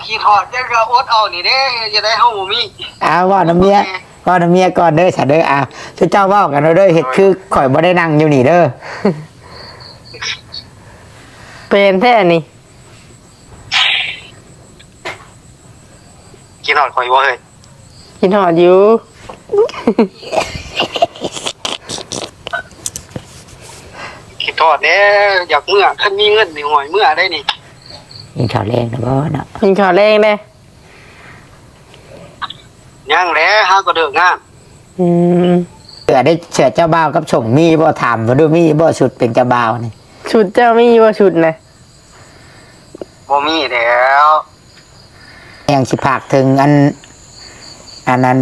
ຄິດຮອດ ແຕ່ກໍອົດເອົານີ້ເດ້ ເຮັດຈັ່ງໃດເຮົາບໍ່ມີ. ອ້າວ ເວົ້ານຳເມຍ ເວົ້ານຳເມຍກ່ອນເດີ ຊະເດີ. ອ້າວ ເຈົ້າເວົ້າກັນເດີ ເຮັດຄືຂ້ອຍບໍ່ໄດ້ນັ່ງຢູ່ນີ້ເດີ. ເປັນແທ້ນີ້. ຄິດຮອດຂ້ອຍບໍ່ເຮີ້ຍ? ຄິດຮອດຢູ່. ຄິດຮອດແດ່ ຢາກເມືອ. ຄັນມີເງິນນີ້ ໂອ້ຍ ເມືອໄດ້ນີ້. ກິນເຂົ້າແລງແລ້ວບໍ່ເນາະ? ກິນເຂົ້າແລງແດ່. ຍັງແຫຼະ ຫາກໍເລີກງານ. ອືມ ເສື້ອໄດ້ ເສື້ອເຈົ້າບ່າວກັບສົມມີບໍ່? ຖາມເພິ່ນດູ ມີບໍ່ຊຸດເປັນເຈົ້າບ່າວນີ້? ຊຸດເຈົ້າມີບໍ່ ຊຸດນະ? ບໍ່ມີແລ້ວ. ຍັງຊິຝາກເຖິງອັນ ອັນນັ້ນ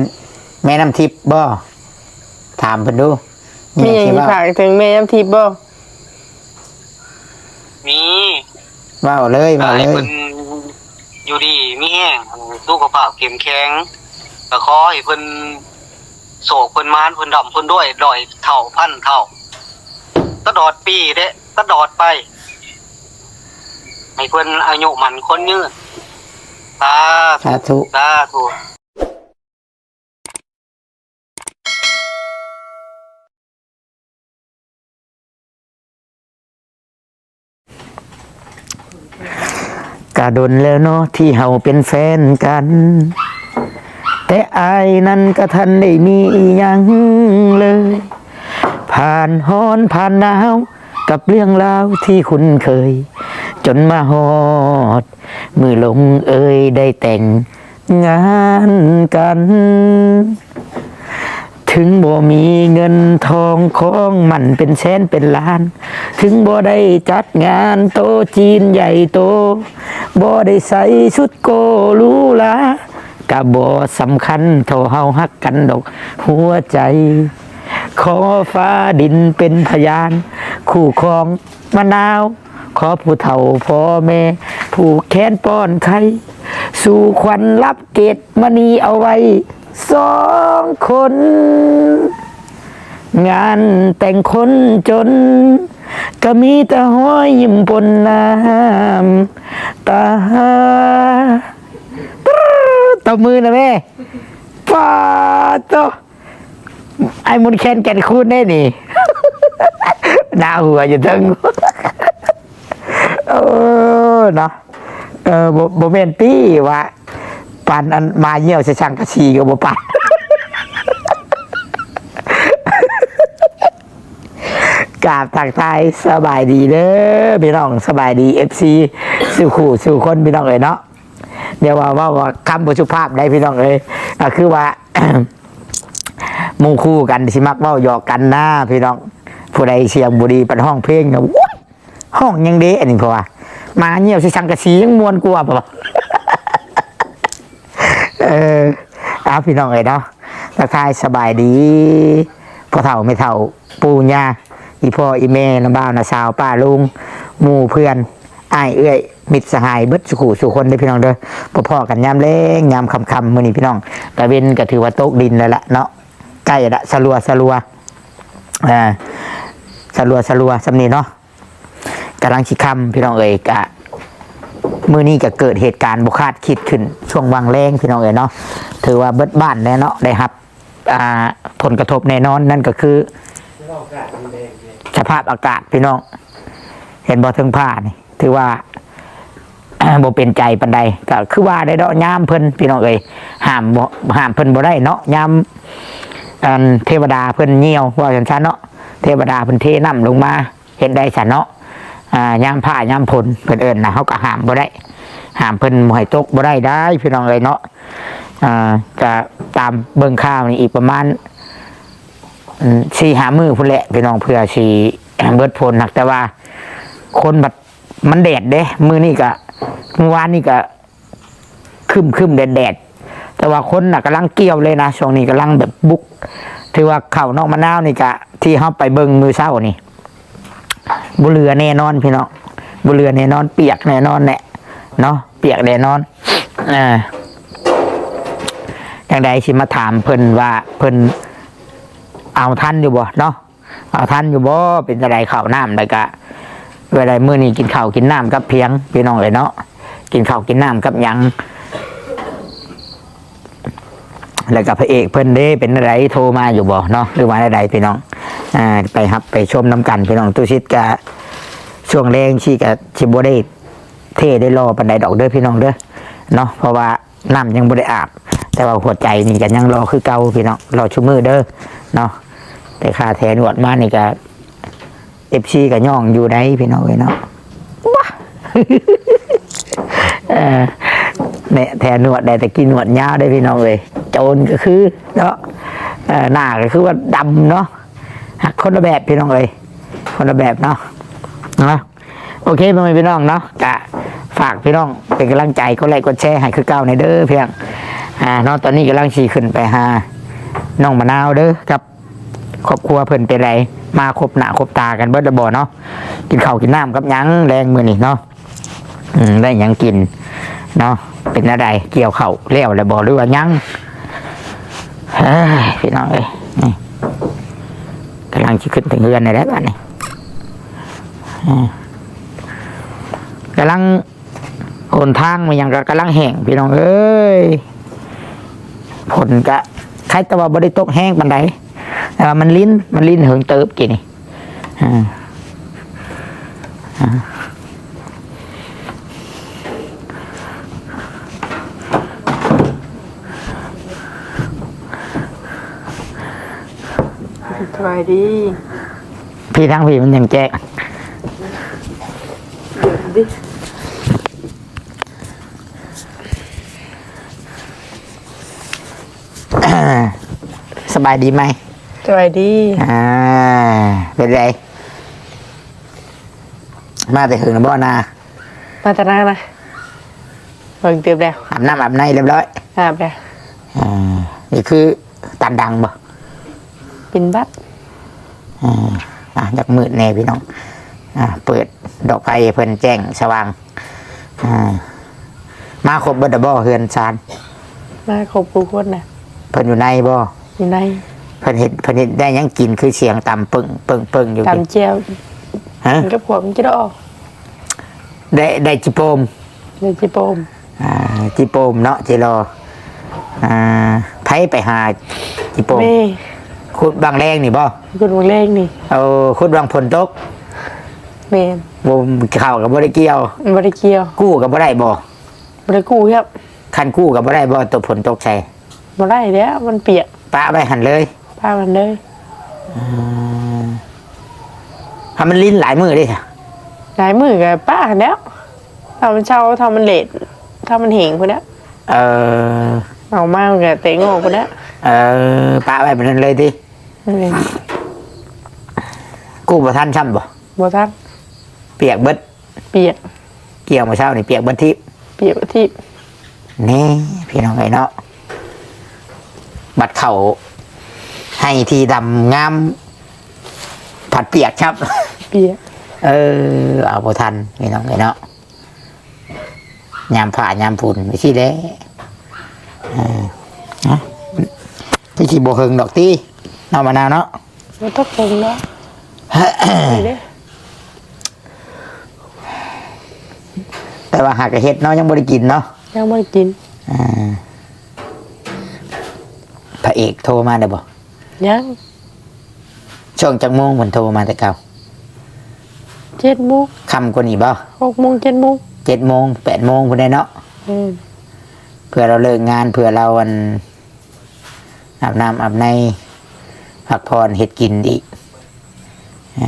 ແມ່ນ້ຳທິບບໍ່? ຖາມເພິ່ນດູ. ມີຫຍັງຊິຝາກເຖິງແມ່ນ້ຳທິບບໍ່? ມີ. ເວົ້າເລີຍ ເວົ້າເລີຍ. ເອີ ໃຫ້ເພິ່ນຢູ່ດີມີແຮງ ສຸຂະພາບເຂັ້ມແຂງ ກໍຂໍໃຫ້ເພິ່ນໂຊກເພິ່ນໝານ ເພິ່ນຮ່ຳເພິ່ນລວຍ ຮ້ອຍເທົ່າພັນເທົ່າ ຕະຫຼອດປີເດ້ ຕະຫຼອດໄປ ໃຫ້ເພິ່ນອາຍຸໝັ້ນຂວັນຍືນ. ສາທຸ ສາທຸ ສາທຸ. ກະດົນແລ້ວເນາະທີ່ເຮົາເປັນແຟນກັນ ແຕ່ອ້າຍນັ້ນກະທັນໄດ້ມີອີ່ຫຍັງເລີຍ ຜ່ານຮ້ອນຜ່ານໜາວກັບເລື່ອງລາວທີ່ຄຸ້ນເຄີຍ ຈົນມາຮອດມື້ລົງເອີຍໄດ້ແຕ່ງ ງານກັນ ເຖິງບໍ່ມີເງິນທອງຂອງໝັ້ນເປັນແສນເປັນລ້ານ ເຖິງບໍ່ໄດ້ຈັດງານໂຕະຈີນໃຫຍ່ໂຕ ບໍ່ໄດ້ໃສ່ຊຸດໂກຫຼູຫຼາ ກະບໍ່ສຳຄັນເທົ່າເຮົາຮັກກັນດອກຫົວໃຈ ຂໍຟ້າດິນເປັນພະຍານ ຄູ່ຄອງມະນາວ ຂໍຜູ້ເຖົ້າພໍ່ແມ່ ຜູກແຂນປ້ອນໄຂ່ ສູ່ຂວັນລັບເກດມະນີເອົາໄວ້ສອງຄົນ ງານແຕ່ງຄົນຈົນ ກະມີແຕ່ຮອຍຍິ້ມປົນນ້ຳຕາ. ຕົບມືນະແມ່ ປາໂຕ. ອ້າຍມົນແຄນແກ່ນຄູນເດ້ນີ້ ໜ້າຫົວຢູ່ເທິງ. ເອີ ເນາະ ເອີ ບໍ່ ບໍ່ແມ່ນຕິວ່າ ປານອັນໝາຍ່ຽວໃສ່ສັງກະສີກໍບໍ່ປານ. ກາບທັກທາຍສະບາຍດີເດີພີ່ນ້ອງ ສະບາຍດີເອັຟຊີສູ່ຄູ່ສູ່ຄົນພີ່ນ້ອງເອີຍເນາະ. ຢ່າວ່າເວົ້າວ່າຄຳບໍ່ສຸພາບໄດ໋ພີ່ນ້ອງເອີຍ ກໍຄືວ່າ ໝູ່ຄູ່ກັນຊິມັກເວົ້າຫຍອກກັນນາພີ່ນ້ອງ. ຜູ້ໃດສຽງບໍ່ດີປານຮ້ອງເພງນະ ໂອ້ຍ ຮ້ອງຫຍັງເດ ອັນນີ້ ເພາະວ່າໝາຍ່ຽວໃສ່ສັງກະສີຍັງມ່ວນກວ່າ. ເອີ ເອົາ ພີ່ນ້ອງເອີຍເນາະ ທັກທາຍສະບາຍດີພໍ່ເຖົ້າແມ່ເຖົ້າ ປູ່ຍ່າ ອີ່ພໍ່ອີ່ແມ່ ນ້າບ່າວນ້າສາວ ປ້າລຸງ ໝູ່ເພື່ອນ ອ້າຍເອື້ອຍ ມິດສະຫາຍ ເບິດສູ່ຄູ່ສູ່ຄົນເດີພີ່ນ້ອງເດີ. ພໍ້ກັນຍາມແລງຍາມຄ່ຳໆ ມື້ນີ້ພີ່ນ້ອງ ຕາເວັນກໍຖືວ່າຕົກດິນແລ້ວລະເນາະ ໃກ້ລະ ສະລັວໆ ອ່າ ສະລັວໆ ສ່ຳນີ້ເນາະ ກຳລັງຊິຄ່ຳພີ່ນ້ອງເອີຍ. ກະມື້ນີ້ກະເກີດເຫດການບໍ່ຄາດຄິດຂຶ້ນຊ່ວງຫວ່າງແລງພີ່ນ້ອງເອີຍເນາະ ຖືວ່າເບິດບ້ານແລ້ວເນາະ ໄດ້ຮັບ ອ່າ ຜົນກະທົບແນ່ນອນ ນັ້ນກໍຄືສະພາບອາກາດພີ່ນ້ອງ ເຫັນບໍ່ ເທິງຟ້ານີ້ ຖືວ່າ ບໍ່ເປັນໃຈປານໃດ ກໍຄືວ່າໄດ້ເນາະ ຍາມເພິ່ນພີ່ນ້ອງເອີຍ ຫ້າມບໍ່ ຫ້າມເພິ່ນບໍ່ໄດ້ເນາະ ຍາມ ອັນ ເທວະດາເພິ່ນຍ່ຽວ ເວົ້າຊັ້ນໆເນາະ ເທວະດາເພິ່ນເທນ້ຳລົງມາ ເຮັດໄດ້ຊັ້ນເນາະ. ອ່າ ຍາມຟ້າຍາມຝົນເພິ່ນເອີ້ນນະ ເຮົາກໍຫ້າມບໍ່ໄດ້ ຫ້າມເພິ່ນບໍ່ໃຫ້ຕົກບໍ່ໄດ້ໄດ໋ພີ່ນ້ອງເອີຍເນາະ. ອ່າ ກະຕາມເບິ່ງຂ່າວນີ້ ອີກປະມານ ອືມ ສີ່ຫ້າມື້ພຸ້ນແຫຼະພີ່ນ້ອງ ເພື່ອຊິເບິດຝົນ. ຫາກແຕ່ວ່າຄົນບັດ ມັນແດດເດ້ ມື້ນີ້ກະ ມື້ວານນີ້ກະຄຶ້ມໆ ແດດໆ ແຕ່ວ່າຄົນນະກຳລັງກ່ຽວເລີຍນະ ຊ່ວງນີ້ກຳລັງແບບບຸກ. ຖືວ່າເຂົ້ານອກມະນາວນີ້ກະ ທີ່ເຮົາໄປເບິ່ງມື້ເຊົ້ານີ້ ບໍ່ເຫຼືອແນ່ນອນພີ່ນ້ອງ ບໍ່ເຫຼືອແນ່ນອນ ປຽກແນ່ນອນແຫຼະເນາະ ປຽກແນ່ນອນ. ອ່າ ຈັ່ງໃດຊິມາຖາມເພິ່ນວ່າ ເພິ່ນເອົາທັນຢູ່ບໍ່ເນາະ ເອົາທັນຢູ່ບໍ່ ເປັນຈັ່ງໃດເຂົ້ານ້ຳ ແລ້ວກະເວລາມື້ນີ້ກິນເຂົ້າກິນນ້ຳກັບພຽງພີ່ນ້ອງເອີຍເນາະ. ກິນເຂົ້າກິນນ້ຳກັບຫຍັງ? ແລ້ວກໍພະເອກເພິ່ນເດ້ ເປັນແນວໃດ ໂທມາຢູ່ບໍ່ເນາະ ຫຼືວ່າແນວໃດພີ່ນ້ອງ? ອ່າ ໄປຮັບໄປຊົມນຳກັນພີ່ນ້ອງ. ຕຸສິດກະຊ່ວງແລງຊີ້ກະຊິບໍ່ໄດ້ເທ່ໄດ້ຫຼໍ່ປານໃດດອກເດີພີ່ນ້ອງເດີເນາະ ເພາະວ່ານ້ຳຍັງບໍ່ໄດ້ອາບ ແຕ່ວ່າຫົວໃຈນີ້ກະຍັງຫຼໍ່ຄືເກົ່າພີ່ນ້ອງ ຫຼໍ່ຊຸມື້ເດີເນາະ. ແຕ່ຄ່າແທ້ໜວດມານີ້ກະ ເອັຟຊີ ກໍຍ້ອງຢູ່ໃດ໋ພີ່ນ້ອງເອີຍເນາະ. ວ້າ ເອີ ແນະ ແທ້ໜວດໄດ້ແຕ່ກີ້ໜວດຍາວເດ້ພີ່ນ້ອງເອີຍ. ໂຈນກໍຄືເນາະ ເອີ ໜ້າກໍຄືວ່າດຳເນາະ ຮັກຄົນລະແບບພີ່ນ້ອງເອີຍ ຄົນລະແບບເນາະ ເນາະ. ໂອເຄ ພໍ່ແມ່ພີ່ນ້ອງເນາະ ກະຝາກພີ່ນ້ອງເປັນກຳລັງໃຈ ກົດໄລກົດແຊໃຫ້ຄືເກົ່າແດ່ເດີພຽງ ອ່າ ເນາະ. ຕອນນີ້ກຳລັງຊິຂຶ້ນໄປຫານ້ອງມະນາວເດີ ກັບ ຄອບຄົວເພິ່ນເປັນໃດ ມາຄົບໜ້າຄົບຕາກັນເບິດແລ້ວບໍ່ເນາະ? ກິນເຂົ້າກິນນ້ຳກັບຫຍັງແລງມື້ນີ້ເນາະ? ອືມ ໄດ້ຫຍັງກິນເນາະ? ເປັນແນວໃດ ກ່ຽວເຂົ້າແລ້ວແລ້ວບໍ່ ຫຼືວ່າຍັງ? ເອີຍ ພີ່ນ້ອງເອີຍ ນີ້ກຳລັງຊິຂຶ້ນເທິງເຮືອນນີ້ແຫຼະບາດນີ້ ເອີ ກຳລັງ ຫົນທາງມັນຫຍັງກໍກຳລັງແຫ້ງພີ່ນ້ອງເອີຍ. ຝົນກະໄຄແຕ່ວ່າບໍ່ໄດ້ຕົກແຮງປານໃດ ແຕ່ວ່າມັນລິນ ມັນລິນເຫິງເຕີບກີ້ນີ້ ອ່າ ອ່າ ສະບາຍດີ. ພີ້ທາງພີ້ມັນຍັງແຈ້ງ. ສະບາຍດີໄໝ? ສະບາຍດີ. ອ່າ ເປັນໃດ? ມາແຕ່ເຫິງແລ້ວບໍ່ນາ? ມາແຕ່ນານະ ເບິ່ງຕື່ມແລ້ວ. ອາບນ້ຳອາບໃນລຽບຮ້ອຍ? ອາບແລ້ວ. ອ່າ ນີ້ຄືຕັນດັງບໍ່? ເປັນຫວັດ. ອ່າ ອ່າ ຢາກມືດແດ່ພີ່ນ້ອງ ອ່າ ເປີດດອກໄຟໃຫ້ເພິ່ນແຈ້ງສະຫວ່າງ. ອ່າ ມາຄົບເບິດແລ້ວບໍ່ເຮືອນຊານ? ມາຄົບທຸກຄົນນະ. ເພິ່ນຢູ່ໃນບໍ່? ຢູ່ໃນ. ເພິ່ນເຮັດ ເພິ່ນເຮັດໄດ້ຫຍັງກິນ ຄືສຽງຕຳປຶ້ງໆຢູ່? ຕຳແຈ່ວ. ຮະ? ກັບພວກມັນຈະດອກ. ໄດ້ ໄດ້ຈີ່ໂປ່ມ. ໄດ້ຈີ່ໂປ່ມ. ອ່າ ຈີ່ໂປ່ມເນາະ ຈີ່ລໍ. ອ່າ ໃຜໄປຫາຈີ່ໂປ່ມ? ແມ່. ຂຸດຫວ່າງແລງນີ້ບໍ່? ຂຸດຫວ່າງແລງນີ້. ເອີ ຂຸດຫວ່າງຝົນຕົກ. ແມ່ນ. ບໍ່ ເຂົ້າກໍບໍ່ໄດ້ກ່ຽວ. ບໍ່ໄດ້ກ່ຽວ. ກູ້ກໍບໍ່ໄດ້ບໍ່? ບໍ່ໄດ້ກູ້ຄັບ. ຄັນກູ້ກໍບໍ່ໄດ້ບໍ່? ຕົກຝົນຕົກໃສ່. ບໍ່ໄດ້ແລ້ວ ມັນປຽກ. ປະໄວ້ຫັ້ນເລີຍ. ປະໄວ້ຫັ້ນເລີຍ. ອືມ ຖ້າມັນລິນຫຼາຍມື້ເດ້? ຫຼາຍມື້ກໍປະຫັ້ນແຫຼ້ວ ຖ້າມັນເຊົາ ຖ້າມັນເລດ ຖ້າມັນແຫ້ງພຸ້ນແຫຼ້ວ. ເອີ ເອົາມາມັນກໍແຕກງອກພຸ້ນແຫຼ້ວ. ເອີ ປະໄວ້ແບບນັ້ນເລີຍຕິ? ແມ່ນ. ກູ້ບໍ່ທັນຊ້ຳບໍ່? ບໍ່ທັນ. ປຽກເບິດ. ປຽກ. ກ່ຽວມື້ເຊົ້ານີ້ປຽກເບິດທີບ. ປຽກເບິດທີບ. ນີ້ພີ່ນ້ອງເອີຍເນາະ ບັດເຂົ້າໄຮ່ທີ່ດຳງາມ ພັດປຽກຊ້ຳ. ປຽກ. ເອີ ເອົາບໍ່ທັນພີ່ນ້ອງເອີຍເນາະ ຍາມຟ້າຍາມຝົນຈັ່ງຊີ້ແຫຼະ. ເອີ ນະ ຄືຊິບໍ່ເຫິງດອກຕິ ເນາະ ມະນາວເນາະ. ບໍ່ຕົກຝົນເນາະ ນີ້ເດ້. ແຕ່ວ່າຫາກະເຮັດເນາະ ຍັງບໍ່ໄດ້ກິນເນາະ. ຍັງບໍ່ໄດ້ກິນ. ອ່າ ພະເອກໂທມາແລ້ວບໍ່? ຍັງ. ຊ່ວງຈັກໂມງເພິ່ນໂທມາແຕ່ເກົ່າ? ເຈັດໂມງ. ຄ່ຳກວ່ານີ້ບໍ່? ຫົກໂມງ ເຈັດໂມງ. ເຈັດໂມງ ແປດໂມງພຸ້ນແຫຼະເນາະ. ແມ່ນ. ເພື່ອລາວເລີກງານ ເພື່ອລາວ ອັນ ອາບນ້ຳອາບໃນ ພັກຜ່ອນ ເຮັດກິນອີກ. ເອີ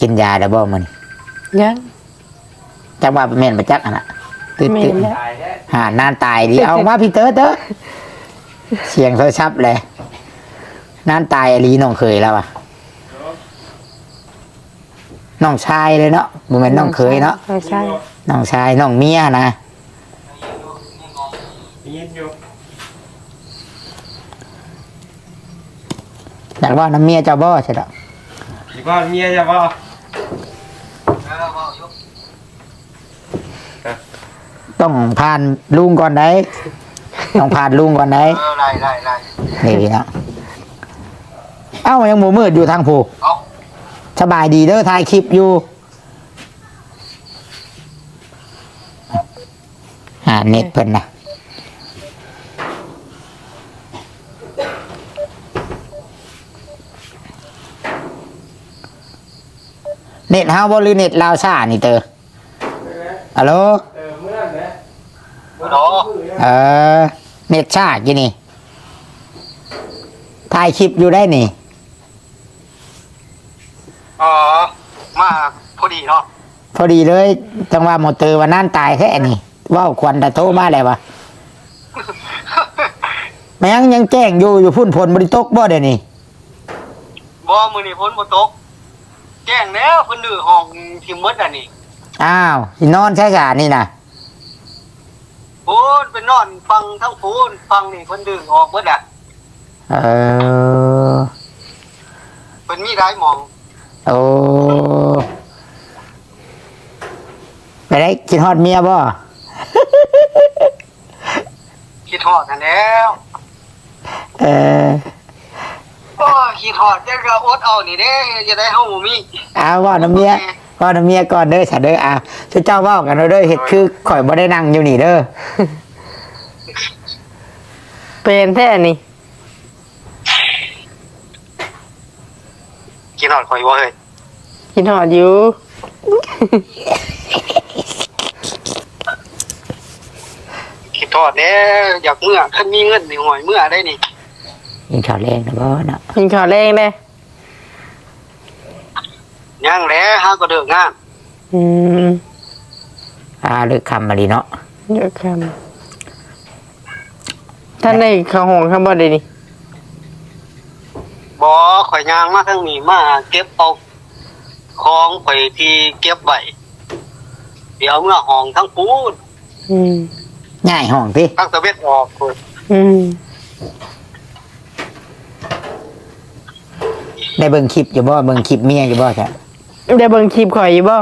ກິນຢາແລ້ວບໍ່ມື້ນີ້? ຍັງ. ຈັກວ່າແມ່ນບໍ່ຈັກຫັ້ນນະ. ຕຶດໆ ແມ່ນແລ້ວ. ຫານານຕາຍດີ. ເອົາມາພີ້ເຕີເຕີ ສຽງໂທລະສັບແຫຼະ. ນານຕາຍອີ່ຫຼີ ນ້ອງເຂີຍລາວອະ. ນ້ອງຊາຍເລີຍເນາະ ບໍ່ແມ່ນນ້ອງເຂີຍເນາະ. ນ້ອງຊາຍ ນ້ອງຊາຍ ນ້ອງເມຍນະ. ໄດ້ຍິນຢູ່ ຢາກເວົ້ານຳເມຍເຈົ້າບໍ່? ຊັ້ນດອກ ຊິເວົ້ານຳເມຍເຈົ້າບໍ່? ເອີ ເວົ້າຢູ່. ຕ້ອງຜ່ານລຸງກ່ອນໃດ໋ ຕ້ອງຜ່ານລຸງກ່ອນໃດ໋. ເອີ ໄດ້ ໄດ້ ໄດ້. ນີ້ເນາະ ເອົ້າ ຍັງບໍ່ມືດຢູ່ທາງຜູ້. ເອົ້າ ສະບາຍດີເດີ ຖ່າຍຄລິບຢູ່. ຫາເນັດເພິ່ນນະ ເນັດເຮົາບໍ່ ຫຼືເນັດລາວຊ້ານີ້ເຕີ? ອາໂລ ເອີ ເນັດຊ້າກີ້ນີ້ ຖ່າຍຄລິບຢູ່ໄດ໋ນີ້. ອໍ ມາພໍດີເນາະ ພໍດີເລີຍ. ຈັ່ງວ່າມໍເຕີວ່ານານຕາຍແທ້ນີ້ ເວົ້າຄວັນຕາໂທມາແລ້ວວ່າ ແມ່ນຍັງແຈ້ງຢູ່ ຢູ່ພຸ້ນ ຝົນບໍ່ໄດ້ຕົກບໍ່ດຽວນີ້? ບໍ່ ມື້ນີ້ຝົນບໍ່ຕົກ ແຈ້ງແລ້ວ ເພິ່ນຮື້ຫ້ອງຖິ້ມໝົດອັນນີ້. ອ້າວ ຊິນອນໃສຊະນີ້ນະ? ພຸ້ນ ໄປນອນຝັ່ງທາງພຸ້ນ ຝັ່ງນີ້ເພິ່ນດຶງອອກເບິດລະ. ເອີ ເພິ່ນມີຫຼາຍໝ່ອງ. ໂອ້ ໄປໄດ້ ຄິດຮອດເມຍບໍ່? ຄິດຮອດຫັ້ນແຫຼ້ວ. ເອີ ໂອ້ຍ ຄິດຮອດ ແຕ່ກໍອົດເອົານີ້ເດ້ ເຮັດຈັ່ງໃດເຮົາບໍ່ມີ. ເອົາ ເວົ້ານຳເມຍ ເວົ້ານຳເມຍກ່ອນເດີຊະເດີ. ອ່າ ຊຸເຈົ້າເວົ້າກັນເດີ ເຮັດຄືຂ້ອຍບໍ່ໄດ້ນັ່ງຢູ່ນີ້ເດີ. ເປັນແທ້ນີ້. ຄິດຮອດຂ້ອຍບໍ່ເຮີ້ຍ? ຄິດຮອດຢູ່. ຄິດຮອດແດ່ ຢາກເມືອ ຄັນມີເງິນນີ້ ຫ້ອຍ ເມືອໄດ້ນີ້. ກິນເຂົ້າແລງແລ້ວບໍ່ເນາະ? ກິນເຂົ້າແລງແດ່. ຍັງແຫຼະ ຫາກໍເລີກງານ. ອືມ ອ່າ ເລີກຄ່ຳມາລີເນາະ. ເລີກຄ່ຳ ທ່ານໄດ້ເຂົ້າຫ້ອງຄ່ຳບໍ່ດຽວນີ້? ບໍ່ ຂ້ອຍຍ່າງມາທາງນີ້ ມາເກັບເອົາຂອງຂ້ອຍທີ່ເກັບໄວ້ ຊິເອົາເມືອຫ້ອງທາງພຸ້ນ. ອືມ ຍ້າຍຫ້ອງຕິ? ທາງຕາເວັນອອກພຸ້ນ. ອືມ ໄດ້ເບິ່ງຄລິບຢູ່ບໍ່? ເບິ່ງຄລິບເມຍຢູ່ບໍ່ຊະ? ໄດ້ເບິ່ງຄລິບຂ້ອຍຢູ່ບໍ່?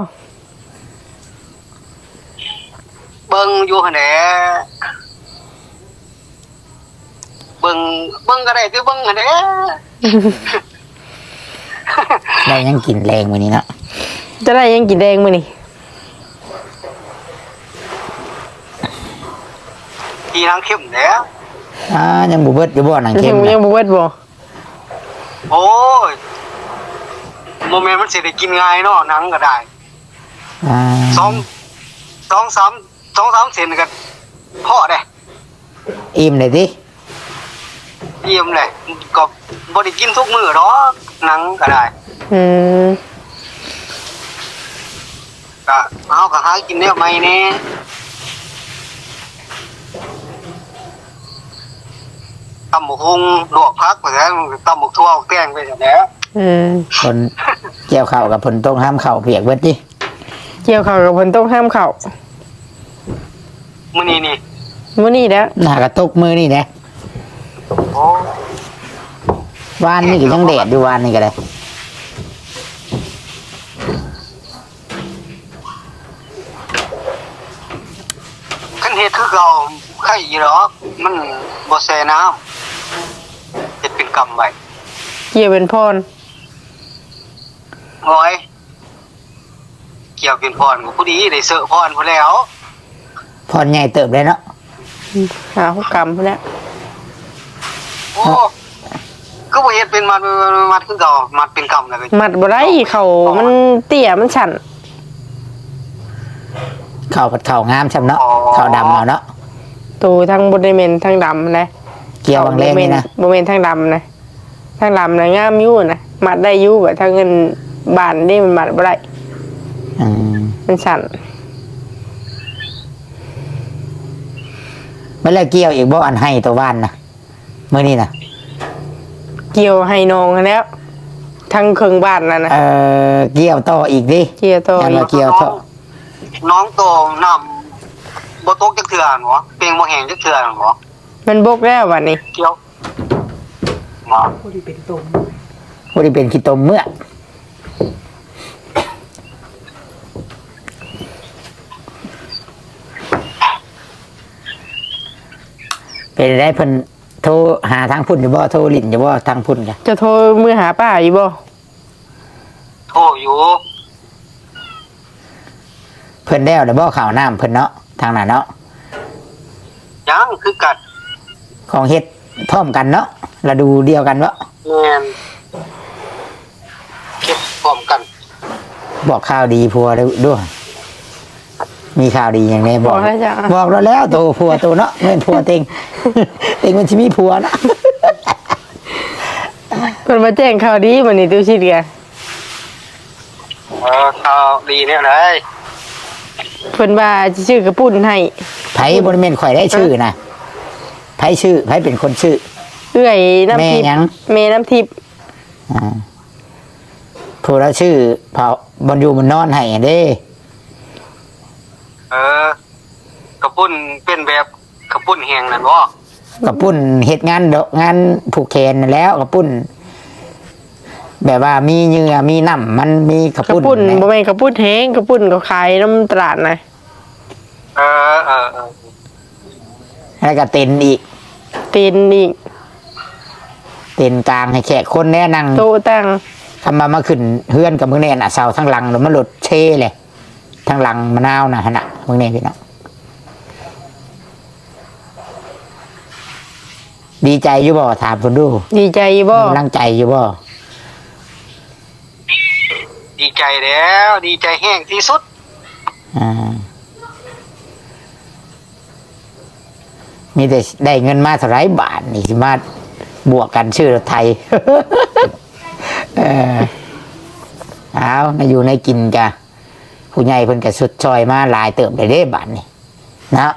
ເບິ່ງຢູ່ຫັ້ນແຫຼະ ເບິ່ງ ເບິ່ງກໍໄດ້ແຕ່ເບິ່ງຫັ້ນແຫຼະ. ໄດ້ຫຍັງກິນແລງມື້ນີ້ເນາະ? ຈະໄດ້ຫຍັງກິນແລງມື້ນີ້? ກິນໜັງເຂັມແຫຼະ. ອ່າ ຍັງບໍ່ເບິດຢູ່ບໍ່ໜັງເຂັມ? ຍັງ ຍັງບໍ່ເບິດບໍ່? ໂອ້ຍ ບໍ່ແມ່ນມັນຊິໄດ້ກິນງ່າຍເນາະ ໜັງກໍໄດ້. ອ່າ ສອງ ສອງສາມ ສອງສາມເສັ້ນກໍພໍເດ້. ອີ່ມເລີຍຕິ? ອີ່ມແຫຼະ ກໍບໍ່ໄດ້ກິນທຸກມື້ດອກ ໜັງກໍໄດ້. ອືມ ກະເຮົາກໍຫາກິນແນວໃໝ່ແດ່ ຕຳບັກຫຸ່ງ ລວກຜັກ ວ່າຊັ້ນ ຕຳບັກຖົ່ວ ແກງໄປຊັ້ນແຫຼະ. ອືມ ຄົນກ່ຽວເຂົ້າກັບຝົນຕົກ ຫ້າມເຂົ້າປຽກເບິດຕິ? ກ່ຽວເຂົ້າກັບຝົນຕົກ ຫ້າມເຂົ້າ. ມື້ນີ້ນີ້ ມື້ນີ້ແຫຼະ ໜ້າກະຕົກມື້ນີ້ແຫຼະ. ໂອ້ ວານນີ້ກໍຍັງແດດຢູ່ ວານນີ້ກໍໄດ້. ຄັນເຮັດຄືເກົ່າໄຄຢູ່ດອກ ມັນບໍ່ແຊ່ນ້ຳ ເຮັດເປັນກຳໄວ້ ກ່ຽວເປັນພອນ. ໂອ້ຍ ກ່ຽວເປັນພອນກໍພໍດີ ໄດ້ເຊາະພອນພຸ້ນແລ້ວ. ພອນໃຫຍ່ເຕີບເດ້ເນາະ. ອືມ ຫ້າຫົກກຳພຸ້ນແຫຼະ. ໂອ້ ຄືບໍ່ເຮັດເປັນມັດ ມັດຄືເກົ່າ ມັດເປັນກຳແລ້ວກໍ ມັດບໍ່ໄດ້ ເຂົ້າມັນເຕ້ຍ ມັນສັ້ນ. ເຂົ້າພັດເຂົ້າງາມຊ້ຳເນາະ. ອໍ ເຂົ້າດຳເອົາເນາະ. ໂຕທັງບໍ່ໄດ້ເໝັນທັງດຳນະ. ກ່ຽວຫວ່າງແລງນີ້ນະ. ບໍ່ແມ່ນທັງດຳນະ. ທາງລຳນະງາມຢູ່ນະ ມັດໄດ້ຢູ່ ແບບທາງເງິນບານນີ້ມັນມັດບໍ່ໄດ້. ອືມ ມັນສັ້ນ. ແມ່ນແລ້ວກ່ຽວອີກບໍ່ ອັນໄຮ່ໂຕຫວ່ານນະ ມື້ນີ້ນະ? ກ່ຽວໄຮ່ໜອງຫັ້ນແຫຼ້ວ ທາງເຄິ່ງບ້ານນັ້ນນະ. ເອີ ກ່ຽວຕໍ່ອີກຕິ? ກ່ຽວຕໍ່ອີກ ແມ່ນວ່າກ່ຽວຕໍ່. ໜອງໂຕນ້ຳບໍ່ຕົກຈັກເທື່ອຫັ້ນບໍ? ເປັນບໍ່ແຫ້ງຈັກເທື່ອຫັ້ນບໍ? ມັນບົກແລ້ວບັດນີ້ ກ່ຽວ. ບໍ່ ບໍ່ໄດ້ເປັນຕົມ ບໍ່ໄດ້ເປັນຂີ້ຕົມເມືອ. ເປັນໃດ ເພິ່ນໂທຫາທາງພຸ້ນຢູ່ບໍ່? ໂທຫຼິ້ນຢູ່ບໍ່ທາງພຸ້ນກະ? ຈະໂທມືຫາປ້າຢູ່ບໍ່? ໂທ ຢູ່ ເພິ່ນແລ້ວແລ້ວບໍ່ ເຂົ້ານ້ຳເພິ່ນເນາະ ທາງນັ້ນເນາະ? ຍັງຄືກັນ. ຂອງເຮັດພ້ອມກັນເນາະ ລະດູດຽວກັນເນາະ? ແມ່ນ ເຮັດພ້ອມກັນ. ບອກຂ່າວດີຜົວເດີ້ ດູ ມີຂ່າວດີຫຍັງແດ່ ບອກ ບອກແລ້ວຈ້ະ ບອກແລ້ວ ໂຕຜົວໂຕເນາະ ແມ່ນຜົວເຕັງ ເຕັງມັນຊິມີຜົວເນາະ. ເພິ່ນມາແຈ້ງຂ່າວດີມື້ນີ້ ຕຸສິດກະ ເອີ ຂ່າວດີແນວໃດ? ເພິ່ນວ່າຊິຊື້ກະປຸ້ນໃຫ້. ໃຜ? ບໍ່ແມ່ນຂ້ອຍໄດ້ຊື້ນະ. ໃຜຊື້? ໃຜເປັນຄົນຊື້? ເອື້ອຍນ້ຳທິບ. ແມ່ຫຍັງ? ແມ່ນ້ຳທິບ. ອ່າ ຜູ້ລາວຊື້ຜ້າບ່ອນຢູ່ບ່ອນນອນໃຫ້ຫັ້ນເດ້. ເອີ ກະປຸ້ນເປັນແບບ ກະປຸ້ນແຫ້ງນັ້ນບໍ່? ກະປຸ້ນເຮັດງານດອກ ງານຜູກແຂນນັ້ນແຫຼ້ວ ກະປຸ້ນແບບວ່າມີເຫຍື່ອ ມີນ້ຳມັນ ມີກະປຸ້ນ ກະປຸ້ນ ແຫຼະ ບໍ່ແມ່ນກະປຸ້ນແຫ້ງ ກະປຸ້ນເຂົາຂາຍນຳຕະຫຼາດນະ. ເອີ ເອີ ເອີ ແລ້ວກະເຕັນອີກ ເຕັນອີກ ເຕັນກາງໃຫ້ແຂກຄົນແດ່ນັ່ງ ໂຕະຕັ່ງ ຄຳວ່າມາຂຶ້ນເຮືອນກະເບິ່ງແດ່ນະ ເສົາທາງຫຼັງລະມັນລົດເຊເລີຍ. ທາງຫຼັງມະນາວນະຫັ້ນນະ ເບິ່ງແດ່ພີ່ນ້ອງ. ດີໃຈຢູ່ບໍ່? ຖາມເພິ່ນດູ. ດີໃຈຢູ່ບໍ່? ກຳລັງໃຈຢູ່ບໍ່? ດີໃຈແລ້ວ ດີໃຈແຮງທີ່ສຸດ. ອ່າ ມີແຕ່ໄດ້ເງິນມາເທົ່າໃດ ບາດນີ້ຊິມາບວກກັນຊື້ລົດໄຖ. ເອີ ເອົາ ໃນຢູ່ໃນກິນກະ ຜູ້ໃຫຍ່ເພິ່ນກະຊົດຊ່ອຍມາຫຼາຍເຕີບແລ້ວເດ້ບາດນີ້ເນາະ.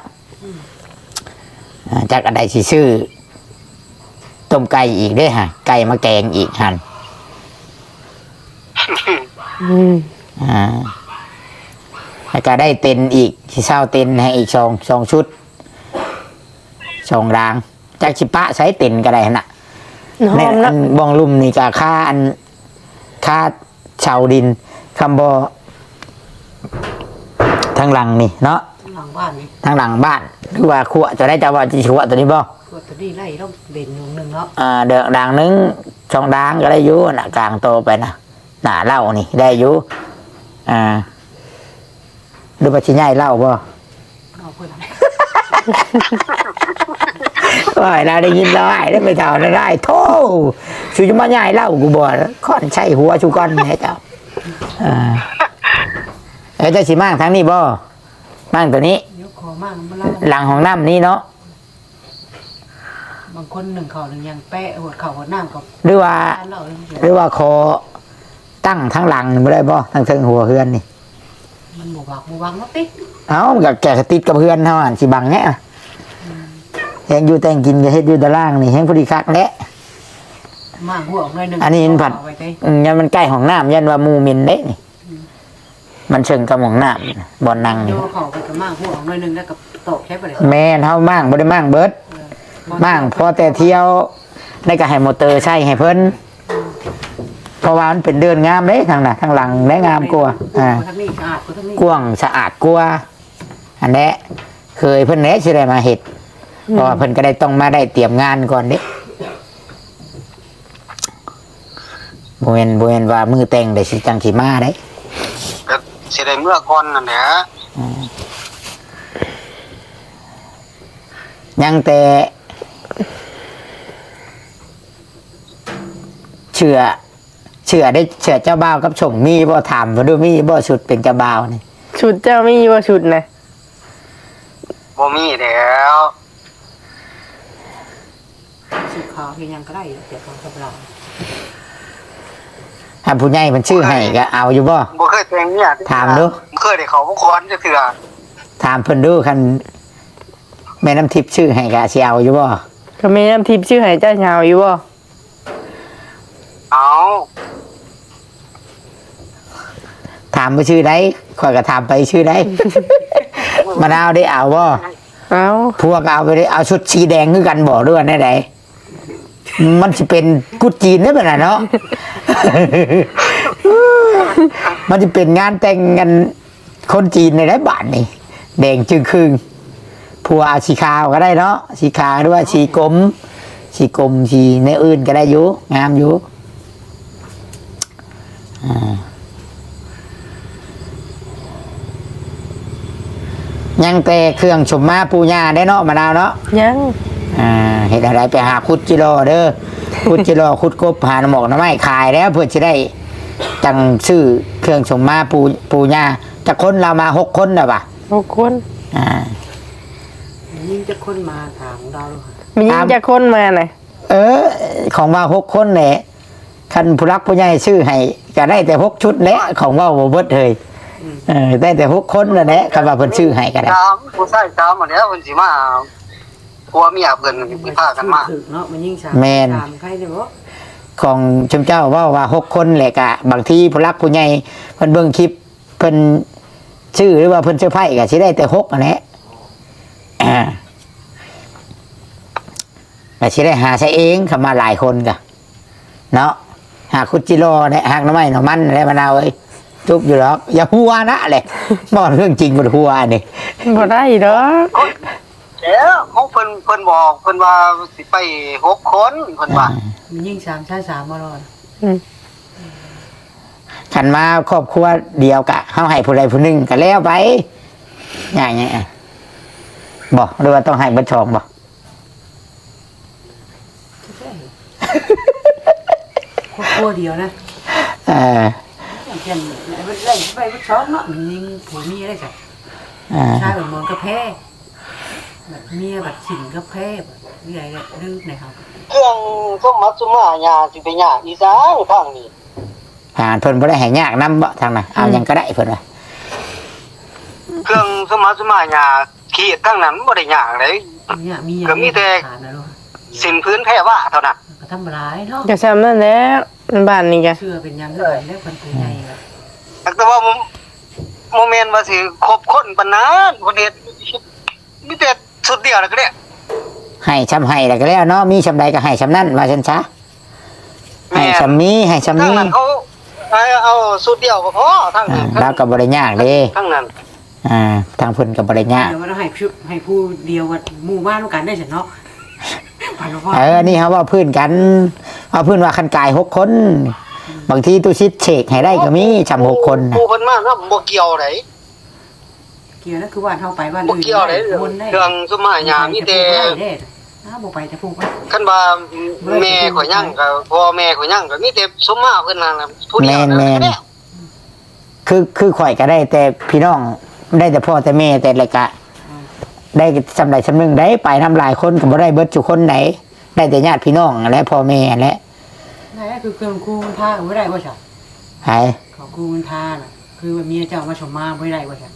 ອືມ ອ່າ ຈັກອັນໃດຊິຊື້ຕົ້ມໄກ່ອີກເດ້ຫະ ໄກ່ມາແກງອີກຫັ້ນ. ອືມ ອ່າ ແລ້ວກະໄດ້ເຕັນອີກ ຊິເຊົ່າເຕັນໃຫ້ອີກສອງ ສອງຊຸດ ສອງດາງ. ຈັກຊິປະໃສເຕັນກະໄດ້ຫັ້ນນະ. ຫອມເນາະ ອັນບ່ອງລຸ່ມນີ້ກະຄາ ອັນ ຄາເສົາດິນ ຄຳບໍ່ ທາງຫຼັງນີ້ເນາະ ທາງຫຼັງບ້ານນີ້ ທາງຫຼັງບ້ານ ຫຼືວ່າຂົວໂຕໃດ ເຈົ້າວ່າຊິຂົວໂຕນີ້ບໍ່? ຂົວໂຕນີ້ໄດ້ດອກ ເດັ່ນດວງໜຶ່ງເນາະ. ອ່າ ດາງໜຶ່ງ ສອງດາງກະໄດ້ຢູ່ນະ ກາງໂຕໄປນະ ໜ້າເລົ້ານີ້ໄດ້ຢູ່. ອ່າ ຫຼືວ່າຊິຍ້າຍເລົ້າບໍ່? ເອົາເພິ່ນ ໂອ້ຍ ລາວໄດ້ຍິນລາວອ້າຍໄດ້ໄປເຖົ້ານັ້ນໄດ້ ໂທ້ ສູຈະມາຍ້າຍເລົ້າກູບໍ່ ຄ້ອນໃສ່ຫົວສູກ່ອນແດ່ເຈົ້າ. ອ່າ ເອີ ເຈົ້າຊິມ້າງທາງນີ້ບໍ່? ມ້າງໂຕນີ້ ຢກຂໍມ້າງບໍ່ລາວ ຫຼັງຫ້ອງນ້ຳນີ້ເນາະ. ບາງຄົນໜຶ້ງເຂົ້າໜຶ້ງຫຍັງແປະ ຫວດເຂົ້າຫວດນ້ຳກໍ ຫຼືວ່າ ທານເຫຼົ້າເລີຍ ຫຼືວ່າຂໍຕັ້ງທາງຫຼັງນີ້ບໍ່ໄດ້ບໍ່? ທາງເທິງຫົວເຮືອນນີ້ ມັນບໍ່ວາກບໍ່ວັງເນາະຕິ. ເອົ້າ ມັນກະ ກະຕິດກັບເຮືອນເຮົາຫັ້ນ ຊິບັງແນ່. ອືມ ແຮງຢູ່ແຕ່ງກິນກະເຮັດຢູ່ຕາລ່າງນີ້ ແຮງພໍດີຄັກແຫຼະ. ມ້າງຫົວອອກໜ້ອຍໜຶ່ງ ອັນນີ້ມັນພັດ ເອົາໄວ້ເດ້ ອືມ ຢ້ານມັນໃກ້ຫ້ອງນ້ຳ ຢ້ານວ່າໝູ່ເໝັນເດ້ນີ້. ອືມ ມັນເຊິ່ງກັບຫ້ອງນ້ຳ ບ່ອນນັ່ງນີ້ ໂຍເຂົ້າໄປກະມ້າງຫົວອອກໜ້ອຍໜຶ່ງ ແລ້ວກະຕອກໃຊ້ບໍ່ໄດ້. ແມ່ນ ເຮົາມ້າງບໍ່ໄດ້ມ້າງເບິດ ເອີ ມ້າງພໍແຕ່ທ່ຽວ ແລ້ວກະໃຫ້ມໍເຕີໃຊ້ໃຫ້ເພິ່ນ. ອືມ ເພາະວ່າມັນເປັນເດີ່ນງາມເດ້ ທາງໜ້າທາງຫຼັງໄດ້ງາມກວ່າ. ອ່າ ທາງນີ້ສະອາດກວ່າທາງນີ້ ກວ້າງສະອາດກວ່າ. ອັນແຫຼະ ເຄີຍເພິ່ນແຫຼະຊິໄດ້ມາເຮັດ. ອືມ ເພາະວ່າເພິ່ນກະໄດ້ ຕ້ອງມາໄດ້ຕຽມງານກ່ອນເດ້. ບໍ່ແມ່ນ ບໍ່ແມ່ນວ່າມື້ແຕ່ງໄດ້ຊິຈັ່ງຊິມາເດ້ ກະຊິໄດ້ເມືອກ່ອນນັ້ນແຫຼະ. ອືມ ຍັງແຕ່ເສື້ອ ເສື້ອເດ້ ເສື້ອເຈົ້າບ່າວກັບສົ້ງມີບໍ່? ຖາມເພິ່ນດູ ມີບໍ່ຊຸດເປັນເຈົ້າບ່າວນີ້? ຊຸດເຈົ້າມີບໍ່ ຊຸດນະ? ບໍ່ມີແລ້ວ. ສີຂາວເຮັດຫຍັງກະໄດ້ ແຕ່ຂາວກັບລາວ. ຄັນຜູ້ໃຫຍ່ເພິ່ນຊື້ໃຫ້ກະເອົາຢູ່ບໍ່? ບໍ່ເຄີຍແຕ່ງເມຍ ຖາມດູ ບໍ່ເຄີຍໄດ້ເຂົ້າວງກອນຈັກເທື່ອ. ຖາມເພິ່ນດູ ຄັນແມ່ນ້ຳທິບຊື້ໃຫ້ກະຊິເອົາຢູ່ບໍ່? ຄັນແມ່ນ້ຳທິບຊື້ໃຫ້ເຈົ້າຊິເອົາຢູ່ບໍ່? ເອົາ. ຖາມໄປຊື່ໃດ ຂ້ອຍກະຖາມໄປຊື່ໃດ. ມະນາວໄດ້ເອົາບໍ່? ເອົາ. ພວກເອົາໄປເດ້ ເອົາຊຸດສີແດງຄືກັນບໍ່ ຫຼືວ່າແນວໃດ? ມັນຊິເປັນກຸດຈີນເດ້ບັດນັ້ນເນາະ. ມັນຊິເປັນງານແຕ່ງກັນ ຄົນຈີນນີ້ແຫຼະບາດນີ້ ແດງຈຶ່ງຄຶ່ງ. ຜົວເອົາສີຂາວກະໄດ້ເນາະ ສີຂາວ ຫຼືວ່າສີກົມ ສີກົມ ສີແນວອື່ນກະໄດ້ຢູ່ ງາມຢູ່. ອ່າ ຍັງແຕ່ເຄື່ອງສົມມາປູ່ຍ່າໄດ໋ເນາະ ມະນາວເນາະ. ຍັງ ອ່າ ເຮັດໃຫ້ໄດ້ໄປຫາຂຸດຈິລໍເດີ ຂຸດຈິລໍ ຂຸດກົບ ຫາໜໍ່ໝອກໜໍ່ໄມ້ຂາຍແລ້ວ ເພື່ອຊິໄດ້ຈັ່ງຊື້ເຄື່ອງສົມມາປູ່ ປູ່ຍ່າ. ຈັກຄົນລາວມາ? ຫົກຄົນແລ້ວຫວາ? ຫົກຄົນ. ອ່າ ມີຍິງຈັກຄົນມາ? ຖາມລາວດູ. ມີຍິງຈັກຄົນມານະ? ເອີ ຂອງວ່າຫົກຄົນແຫຼະ ຄັນຜູ້ຫຼັກຜູ້ໃຫຍ່ຊື້ໃຫ້ກໍໄດ້ແຕ່ຫົກຊຸດແຫຼະ ຂອງເວົ້າບໍ່ເບິດເຮີ້ຍ. ອືມ ເອີ ໄດ້ແຕ່ຫົກຄົນນັ້ນແຫຼະ ຄັນວ່າເພິ່ນຊື້ໃຫ້ກໍໄດ້. ສາມ ຜູ້ຊາຍສາມ ອັນນີ້ເພິ່ນຊິມາ ຜົວເມຍເພິ່ນຊິພາກັນມາ. ຖືກເນາະ ແມ່ນຍິງສາມ ແມ່ນ ສາມ ໃຄເດ້ບໍ່? ຂອງຊຸມເຈົ້າເວົ້າວ່າຫົກຄົນແຫຼະ ກະບາງທີຜູ້ຫຼັກຜູ້ໃຫຍ່ເພິ່ນເບິ່ງຄລິບ ເພິ່ນຊື້ ຫຼືວ່າເພິ່ນເຊີໄພ ກໍຊິໄດ້ແຕ່ຫົກຫັ້ນແຫຼະ. ອ່າ ກໍຊິໄດ້ຫາໃຊ້ເອງ ຄັນມາຫຼາຍຄົນກໍເນາະ. ຫາຂຸດຈິລໍແຫຼະ ຫາໜໍ່ໄມ້ໜໍ່ມັນແຫຼະ ມະນາວເອີຍ. ຈຸບຢູ່ດອກ ຢ່າຫົວນະແຫຼະ ເວົ້າເລື່ອງຈິງ ບໍ່ໄດ້ຫົວອັນນີ້. ບໍ່ໄດ້ດອກ. ແລ້ວຂອງເພິ່ນ ເພິ່ນບອກ ເພິ່ນວ່າຊິໄປຫົກຄົນ ເພິ່ນວ່າ. ອ່າ ມີຍິງສາມ ຊາຍສາມບໍ່ລອດ. ອືມ ຄັນມາຄອບຄົວດຽວກະ ເຮົາໃຫ້ຜູ້ໃດຜູ້ໜຶ່ງກະແລ້ວໄປ. ຍາກຫຍັງ ບໍ່ ຫຼືວ່າຕ້ອງໃຫ້ເບິດສອງບໍ່? ຄອບຄົວດຽວນະ. ເອີ ຈັ່ງຊັ້ນໄປເບິດສອງເນາະ ມີຍິງຜົວເມຍໄດ້ຊະ. ອ່າ ຊາຍເປັນໝອນກາແຟ ບັດເມຍບັດກິນກາແຟ ບັດເອື້ອຍແລ້ວລືມໃນເຮົາ. ເລື່ອງສົມບັດສົມມາຫຍັງຊິໄປຍາກອີ່ຫຍັງທາງນີ້? ຫາ ເພິ່ນບໍ່ໄດ້ໃຫ້ຍາກນຳເບາະ ທາງນັ້ນ ເອົາ ອືມ ຫຍັງກໍໄດ້ເພິ່ນວ່າ. ເລື່ອງສົມບັດສົມມາຫຍັງ ເຂດທາງນັ້ນບໍ່ໄດ້ຍາກເດ້. ຍາກມີຫຍັງ ກໍມີແຕ່ ຂາດນະລູກ ສິ້ນພື້ນແພວາເທົ່ານັ້ນ. ກໍທຳມະດາເນາະ ກໍຊ່ຳນັ້ນແຫຼະ ບ້ານນີ້ກະ. ເຊື່ອເປັນຫຍັງຄືກັນແຫຼະ ເພິ່ນຜູ້ໃຫຍ່. ແຕ່ວ່າບໍ່ ບໍ່ແມ່ນວ່າຊິຄົບຄົນປານນັ້ນ ເພິ່ນເຮັດ ມີແຕ່ຊຸດດຽວແລ້ວກໍແລ້ວ. ໃຫ້ຊ່ຳໃຫ້ແລ້ວກໍແລ້ວເນາະ ມີຊ່ຳໃດກໍໃຫ້ຊ່ຳນັ້ນ ວ່າຊັ້ນຊະ. ແມ່ນ ໃຫ້ຊ່ຳມີ ໃຫ້ຊ່ຳມີ. ທາງນັ້ນເຂົາໃຫ້ເອົາຊຸດດຽວກໍພໍ ທາງນັ້ນ. ອ່າ ລາວກໍບໍ່ໄດ້ຍາກເດ້ ທາງນັ້ນ. ອ່າ ທາງເພິ່ນກໍບໍ່ໄດ້ຍາກ. ແຕ່ວ່າໃຫ້ ໃຫ້ຜູ້ດຽວ ໝູ່ມານຳກັນໄດ້ຊັ້ນເນາະ. ເອີ ອັນນີ້ເຮົາເວົ້າພື້ນກັນ ເວົ້າພື້ນວ່າຄັນກາຍຫົກຄົນ ອືມ ບາງທີຕຸສິດເສກໃຫ້ໄດ້ກໍມີ ຊ່ຳຫົກຄົນນະ. ຜູ້ເພິ່ນມານຳບໍ່ກ່ຽວໃດ. ກ່ຽວນະ ຄືບ້ານເຮົາໄປບ້ານອື່ນບໍ່ກ່ຽວເດ້. ເລື່ອງສົມມາຫຍັງມີແຕ່ ບໍ່ໄປແຕ່ຜູ້ ຄັນວ່າແມ່ຂ້ອຍຍັງ ກໍພໍ່ແມ່ຂ້ອຍຍັງ ກໍມີແຕ່ສົມມາເພິ່ນນັ້ນແຫຼະ ຜູ້ດຽວນັ້ນ. ແມ່ນໆ ຄື ຄືຂ້ອຍກໍໄດ້ແຕ່ພີ່ນ້ອງ ໄດ້ແຕ່ພໍ່ແຕ່ແມ່ ແຕ່ລະກະ ອືມ ໄດ້ຊ່ຳໃດຊ່ຳໜຶ່ງໄດ໋ ໄປນຳຫຼາຍຄົນກໍບໍ່ໄດ້ເບິດທຸກຄົນໃດ໋ ໄດ້ແຕ່ຍາດພີ່ນ້ອງຫັ້ນແຫຼະ ພໍ່ແມ່ຫັ້ນແຫຼະ. ນັ້ນຄືເຄື່ອງຄູມັນທາກໍບໍ່ໄດ້ບໍ່ຊະ? ໃຜ? ເຂົາຄູມັນທານະ ຄືວ່າເມຍເຈົ້າມາສົມມາບໍ່ໄດ້ບໍ່ຊະ?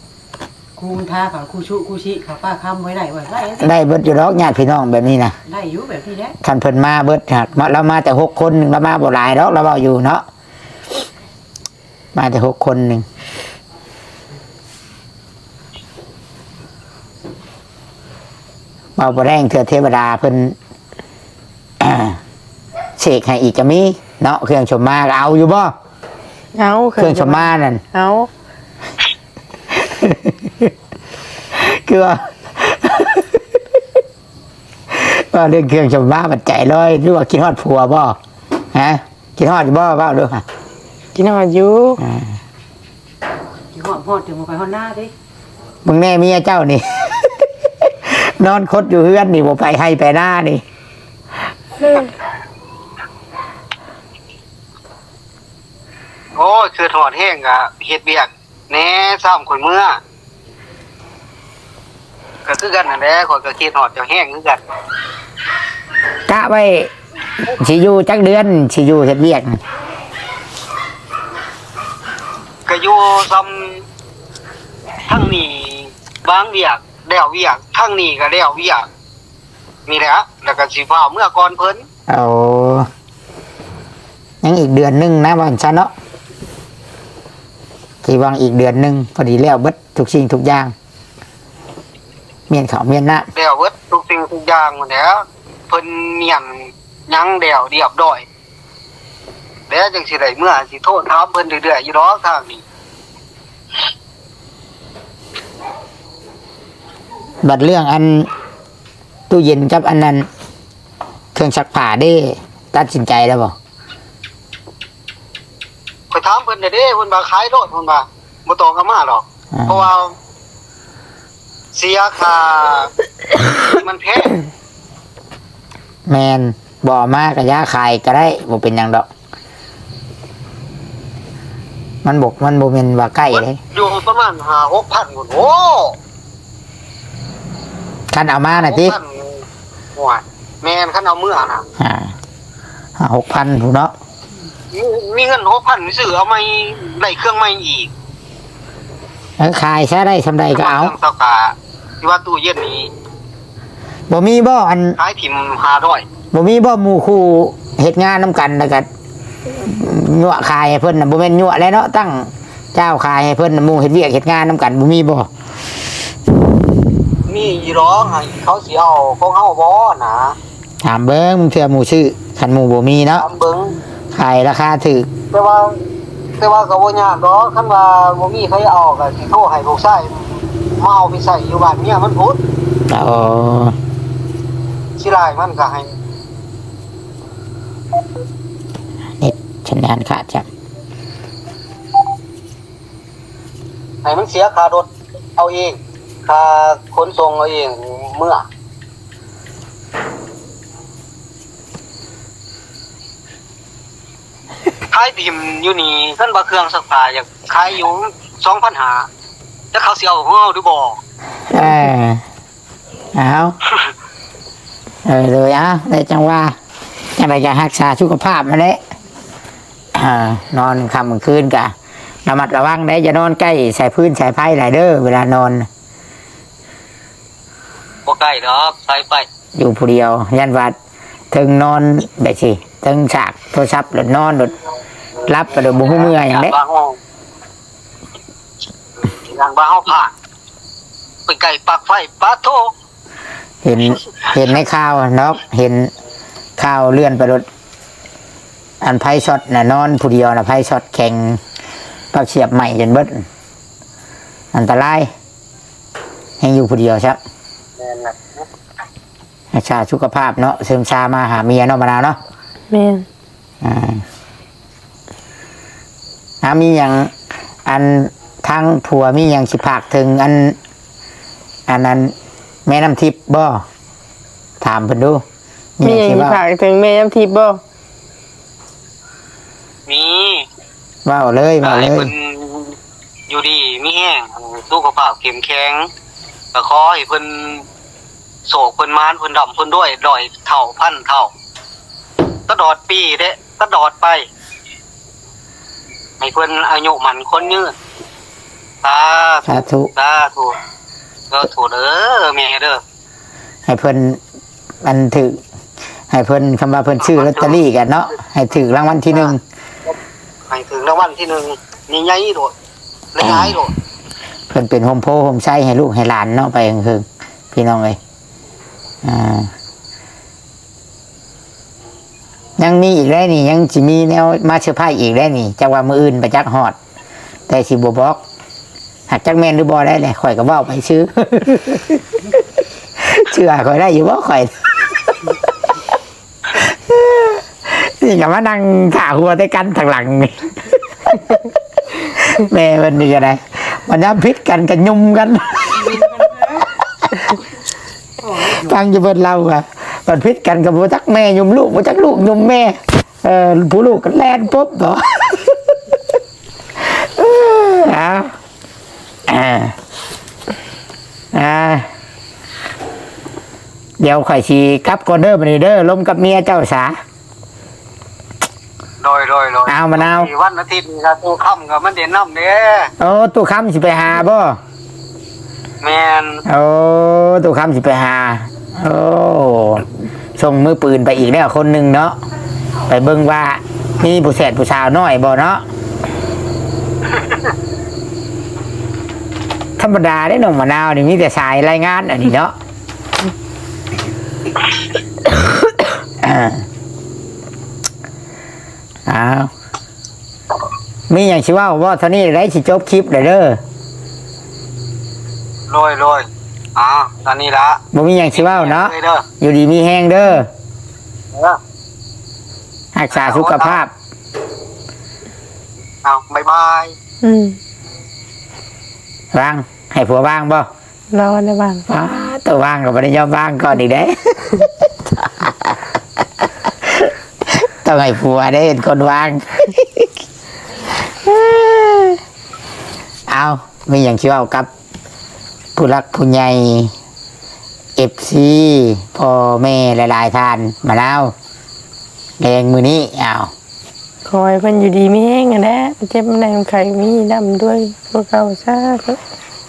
ຄູມັນທາເຂົາ ຄູຊຸຄູຊິເຂົາ ປ້າຄຳບໍ່ໄດ້ບໍ່? ໄດ້ ໄດ້ເບິດຢູ່ດອກ ຍາດພີ່ນ້ອງແບບນີ້ນະ ໄດ້ຢູ່ແບບນີ້ແຫຼະ. ຄັນເພິ່ນມາເບິດ ຫາກມາ ລາວມາແຕ່ຫົກຄົນ ລາວມາບໍ່ຫຼາຍດອກ ລາວເວົ້າຢູ່ເນາະ. ມາແຕ່ຫົກຄົນໜຶ່ງ ເວົ້າບໍ່ແລງເທື່ອເທວະດາເພິ່ນເສກໃຫ້ອີກກໍມີເນາະ. ເຄື່ອງສົມມາກໍເອົາຢູ່ບໍ່? ເອົາ ເຄື່ອງສົມມານັ້ນເອົາ. ຄືວ່າ ວ່າເລື່ອງເຄື່ອງສົມມາບັດໃຈລອຍ ຫຼືວ່າຄິດຮອດຜົວບໍ່? ຮະ? ຄິດຮອດຢູ່ບໍ່? ເວົ້າດູ. ຄິດຮອດຢູ່. ອ່າ ຄິດຮອດ ຮອດຈົນບໍ່ໄປຮອດນາຕິ. ເບິ່ງແນ່ເມຍເຈົ້ານີ້ ນອນຄົດຢູ່ເຮືອນນີ້ ບໍ່ໄປໄຮ່ໄປນານີ້. ໂອ້ຍ ຄືຮອດແຮງກະເຮັດວຽກ ແນ່ ຊ້ຳຄົນເມືອ ກໍຄືກັນຫັ້ນແຫຼະ. ຂ້ອຍກໍຄິດຮອດເຈົ້າແຮງຄືກັນ. ກະໄວ້ຊິຢູ່ຈັກເດືອນ ຊິຢູ່ເຮັດວຽກ? ກໍຢູ່ຊ່ຳທາງນີ້ວາງວຽກ ແລ້ວວຽກ ທາງນີ້ກໍແລ້ວວຽກນີ້ແຫຼະ ແລ້ວກໍຊິຟ້າວເມືອກ່ອນເພິ່ນ. ໂອ້ ຍັງອີກເດືອນໜຶ່ງນະ ວ່າຊັ້ນເນາະ. ທີ່ຫວັງອີກເດືອນໜຶ່ງ ພໍດີແລ້ວເບິດທຸກສິ່ງທຸກຢ່າງ ມ້ຽນເຂົ້າມ້ຽນນ້ຳ ແລ້ວເບິດທຸກສິ່ງທຸກຢ່າງພຸ້ນແຫຼະ. ເພິ່ນມ້ຽນຫຍັງແລ້ວລຽບຮ້ອຍແລ້ວ ຈັ່ງຊິໄດ້ເມືອ. ຊິໂທຖາມເພິ່ນເລື້ອຍໆຢູ່ດອກທາງນີ້. ບັດເລື່ອງອັນຕູ້ເຢັນກັບອັນນັ້ນ ເຄື່ອງຊັກຜ້າເດ້ ຕັດສິນໃຈແລ້ວບໍ່? ຂ້ອຍຖາມເພິ່ນແລ້ວເດ້ ເພິ່ນວ່າຂາຍໂລດ ເພິ່ນວ່າບໍ່ຕ້ອງເອົາມາດອກ. ອ່າ ເພາະວ່າ ເສຍຄ່າ ມັນແພງ. ແມ່ນ. ບໍ່ເອົາມາກໍຢ່າ ຂາຍກໍໄດ້ ບໍ່ເປັນຫຍັງດອກ. ມັນບໍ່ ມັນບໍ່ແມ່ນວ່າໃກ້ເດ້. ຢູ່ປະມານຫ້າຫົກພັນພຸ້ນ. ໂອ້ ຄັນເອົາມານະຕິ? ຫົກພັນ. ໂອ້ຍ ແມ່ນ ຄັນເອົາເມືອນະ. ອ່າ ຫ້າຫົກພັນພຸ້ນເນາະ. ມີ ມີເງິນຫົກພັນ ຊື້ເອົາໃໝ່ ໄດ້ເຄື່ອງໃໝ່ອີກ. ເອີ ຂາຍຊະ ໄດ້ສ່ຳໃດກໍເອົາ. ເຄື່ອງຊັກຜ້າ ທີ່ວ່າຕູ້ເຢັນນີ້ ບໍ່ມີບໍ່ ອັນ ຂາຍຖິ້ມຫ້າຮ້ອຍ. ບໍ່ມີບໍ່ ໝູ່ຄູ່ເຮັດງານນຳກັນ ແລ້ວກໍຍົວະຂາຍໃຫ້ເພິ່ນນະ? ບໍ່ແມ່ນຍົວະແຫຼະເນາະ ຕັ້ງເຈົ້າຂາຍໃຫ້ເພິ່ນນະ. ໝູ່ເຮັດວຽກເຮັດງານນຳກັນ ບໍ່ມີບໍ່? ມີຢູ່ດອກ ເຂົາຊິເອົາຂອງເຮົາບໍ່ນະ? ຖາມເບິ່ງ ເທື່ອໝູ່ຊື້. ຄັນໝູ່ບໍ່ມີເນາະ ຖາມເບິ່ງ ຂາຍລາຄາຖືກ. ແຕ່ວ່າ ແຕ່ວ່າກໍບໍ່ຍາກດອກ ຄັນວ່າບໍ່ມີໃຜເອົາ ກໍຊິໂທໃຫ້ລູກຊາຍມາເອົາໄປໃຊ້ຢູ່ບ້ານເມຍມັນພຸ້ນ. ອໍ ຊິລາຍມັນກໍໃຫ້ ເນັດສັນຍານຂາດຈ້ະ. ໃຫ້ມັນເສຍຄ່າລົດເອົາເອງ ຄ່າຂົນສົ່ງເອົາເອງເມືອ. ຂາຍຖິ້ມຢູ່ນີ້ ຄັນວ່າເຄື່ອງຊັກຜ້າຢາກຂາຍຢູ່ສອງພັນຫ້າ ຈັກເຂົາຊິເອົາຂອງເຮົາຫຼືບໍ່? ເອີ ເອົາ ເອີ ໂດຍ ເອົາ ໄດ້ຈັ່ງວ່າ ຈັ່ງໃດກໍຮັກສາສຸຂະພາບຫັ້ນແຫຼະ. ອ່າ ນອນຄ່ຳກາງຄືນກະລະມັດລະວັງເດ້ ຢ່ານອນໃກ້ສາຍຟືນສາຍໄຟຫຼາຍເດີ ເວລານອນ. ບໍ່ໃກ້ດອກ ສາຍໄຟ. ຢູ່ຜູ້ດຽວ ຢ້ານວ່າເທິງນອນແບບຊີ້ ເທິງສາກໂທລະສັບ ແລ້ວນອນ ແລ້ວຫຼັບ ແລ້ວບໍ່ຮູ້ເມື່ອຫຍັງເດ້. ຢ້ານວ່າເຮົາ ຢ້ານວ່າເຮົາພາດໄປໃກ້ປລັກໄຟ ປາດໂທ້. ເຫັນ ເຫັນໃນຂ່າວເນາະ ເຫັນຂ່າວເລື່ອນໄປໂລດ ອັນໄຟຊັອດນະ ນອນຜູ້ດຽວນະ ໄຟຊັອດແຂງ ປັກສຽບໄໝ້ຈົນເບິດ ອັນຕະລາຍ ແຮ່ງຢູ່ຜູ້ດຽວຊະ. ແມ່ນລະ ຮັກສາສຸຂະພາບເນາະ ເສີມຊາມາຫາເມຍເນາະ ມະນາວເນາະ. ແມ່ນ. ອ່າ ອ່າ ມີຫຍັງ ອັນ ທາງຜົວມີຫຍັງຊິຝາກເຖິງ ອັນ ອັນນັ້ນ ແມ່ນ້ຳທິບບໍ່? ຖາມເພິ່ນດູ ມີຫຍັງຊິເວົ້າ ມີຫຍັງຊິຝາກເຖິງແມ່ນ້ຳທິບບໍ່? ມີ ເວົ້າເລີຍ ເວົ້າເລີຍ. ໃຫ້ເພິ່ນຢູ່ດີມີແຮງ ສຸຂະພາບເຂັ້ມແຂງ ກໍຂໍໃຫ້ເພິ່ນໂຊກເພິ່ນໝານ ເພິ່ນລ່ຳເພິ່ນລວຍ ຮ້ອຍເທົ່າພັນເທົ່າ ຕະຫຼອດປີເດ້ ຕະຫຼອດໄປ ໃຫ້ເພິ່ນອາຍຸໝັ້ນຂວັນຍືນ. ສາທຸ ສາທຸ ສາທຸ ສາທຸເດີແມ່ເດີ. ໃຫ້ເພິ່ນ ອັນ ຖືກ ໃຫ້ເພິ່ນ ຄຳວ່າເພິ່ນຊື້ລອດຕະລີ້ກັນເນາະ ໃຫ້ຖືກລາງວັນທີໜຶ່ງ ໃຫ້ຖືກລາງວັນທີໜຶ່ງ ໃຫຍ່ໆໂລດ ຫຼາຍໆໂລດ. ເພິ່ນເປັນຮົ່ມໂພຮົ່ມໄຊໃຫ້ລູກໃຫ້ຫຼານເນາະ ໄປເຫິງໆ ພີ່ນ້ອງເອີຍ. ອ່າ ຍັງມີອີກໄດ໋ນີ້ ຍັງຊິມີແນວມາເຊີໄພອີກໄດ໋ນີ້ ຈັກວ່າມື້ອື່ນໄປຈັກຮອດ ແຕ່ຊິບໍ່ບອກ ຫາກຈັກແມ່ນຫຼືບໍ່ໄດ້ແຫຼະ ຂ້ອຍກໍເວົ້າໄປຊື່ ເຊື່ອຂ້ອຍໄດ້ຢູ່ບໍ່ຂ້ອຍ ນີ້ກໍມານັ່ງຖ້າຫົວແຕ່ກັນທາງຫຼັງ ແມ່ເພິ່ນນີ້ກໍໄດ້ ບັດຍາມຜິດກັນກໍຫຍຸ້ມກັນ ຟັງຢູ່ເພິ່ນເລົ່າວ່າ ບັດຜິດກັນກໍບໍ່ຈັກແມ່ຫຍຸ້ມລູກ ບໍ່ຈັກລູກຫຍຸ້ມແມ່ ເອີ ຜູ້ລູກກໍແລ່ນປົບເນາະ. ເອີ ເອົາ ອ່າ ອ່າ ດຽວຂ້ອຍຊິກັບກ່ອນເດີ ບັດນີ້ເດີ ລົມກັບເມຍເຈົ້າສາ. ໂດຍ ໂດຍ ໂດຍ. ອ້າວ ມະນາວ ວັນອາທິດນີ້ລະ ຕູ້ຄຳກໍມາຫຼິ້ນນຳເດ້. ໂອ້ ຕູ້ຄຳຊິໄປຫາບໍ່? ແມ່ນ. ໂອ້ ຕູ້ຄຳຊິໄປຫາ. ໂອ້ ສົ່ງມືປືນໄປອີກແລ້ວຄົນໜຶ່ງເນາະ ໄປເບິ່ງວ່າມີຜູ້ແສດຜູ້ສາວນ້ອຍບໍ່ເນາະ. ທຳມະດາເດ້ ນ້ອງມະນາວນີ້ມີແຕ່ສາຍລາຍງານອັນນີ້ເນາະ. ອ້າວ ມີຫຍັງຊິເວົ້າບໍ່? ເທົ່ານີ້ໄດ້ ຊິຈົບຄລິບແລ້ວເດີ. ໂດຍ ໂດຍ. ອ້າວ ເທົ່ານີ້ລະ ບໍ່ມີຫຍັງຊິເວົ້າເນາະ. ເດີ ຢູ່ດີມີແຮງເດີ. ເອີ ຮັກສາສຸຂະພາບ. ເອົາ ບາຍບາຍ. ອືມ ວາງ ໃຫ້ຜົວວາງບໍ່? ລາວໄດ້ວາງ ອ້າ ໂຕວາງກໍບໍ່ໄດ້ຍອມວາງກ່ອນອີກເດ້. ຕ້ອງໃຫ້ຜົວເດ້ເປັນຄົນວາງ. ເອົາ ມີຫຍັງຊິເວົ້າກັບຜູ້ຫຼັກຜູ້ໃຫຍ່ ເອັຟຊີ ພໍ່ແມ່ຫຼາຍໆທ່ານ ມາລາວ ແລງມື້ນີ້ ເອົາ ຂໍໃຫ້ເພິ່ນຢູ່ດີມີແຮງຫັ້ນແຫຼະ ເຈັບມັນໄດ້ມັນໄຂ້ມີ ລ່ຳລວຍກວ່າເກົ່າ ສາທຸ.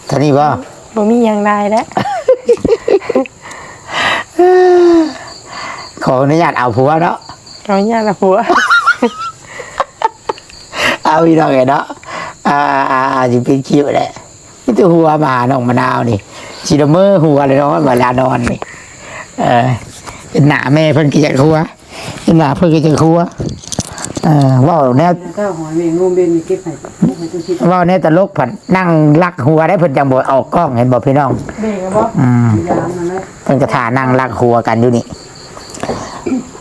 ເທົ່ານີ້ບໍ່? ບໍ່ມີຫຍັງຫຼາຍແລ້ວ. ຂໍອະນຸຍາດເອົາຜົວເນາະ ຂໍອະນຸຍາດເອົາຜົວ. ເອົາ ພີ່ນ້ອງເອີຍເນາະ ອ່າ ອ່າ ອ່າ ຊິປິດຄລິບແຫຼະ. ມີແຕ່ຫົວມາຫານ້ອງມະນາວນີ້ ຊິລະເມີຫົວເລີຍເນາະ ເວລານອນນີ້. ເອີ ເປັນໜ້າແມ່ເພິ່ນກໍຢາກຫົວ ເປັນໜ້າເພິ່ນກໍຢາກຫົວ. ເອີ ເວົ້າແນວ ເຈົ້າຫອຍແມ່ງມເບັນນີ້ເກັບໃຫ້ ເວົ້າແນວຕະຫຼົກພັດນັ່ງລັກຫົວໄດ້ ເພິ່ນຈັ່ງບໍ່ອອກກ້ອງ ເຫັນບໍ່ພີ່ນ້ອງ? ເບງບໍ່? ອືມ ຢາມນັ້ນແຫຼະ ເພິ່ນກໍຖ້ານັ່ງລັກຫົວກັນຢູ່ນີ້.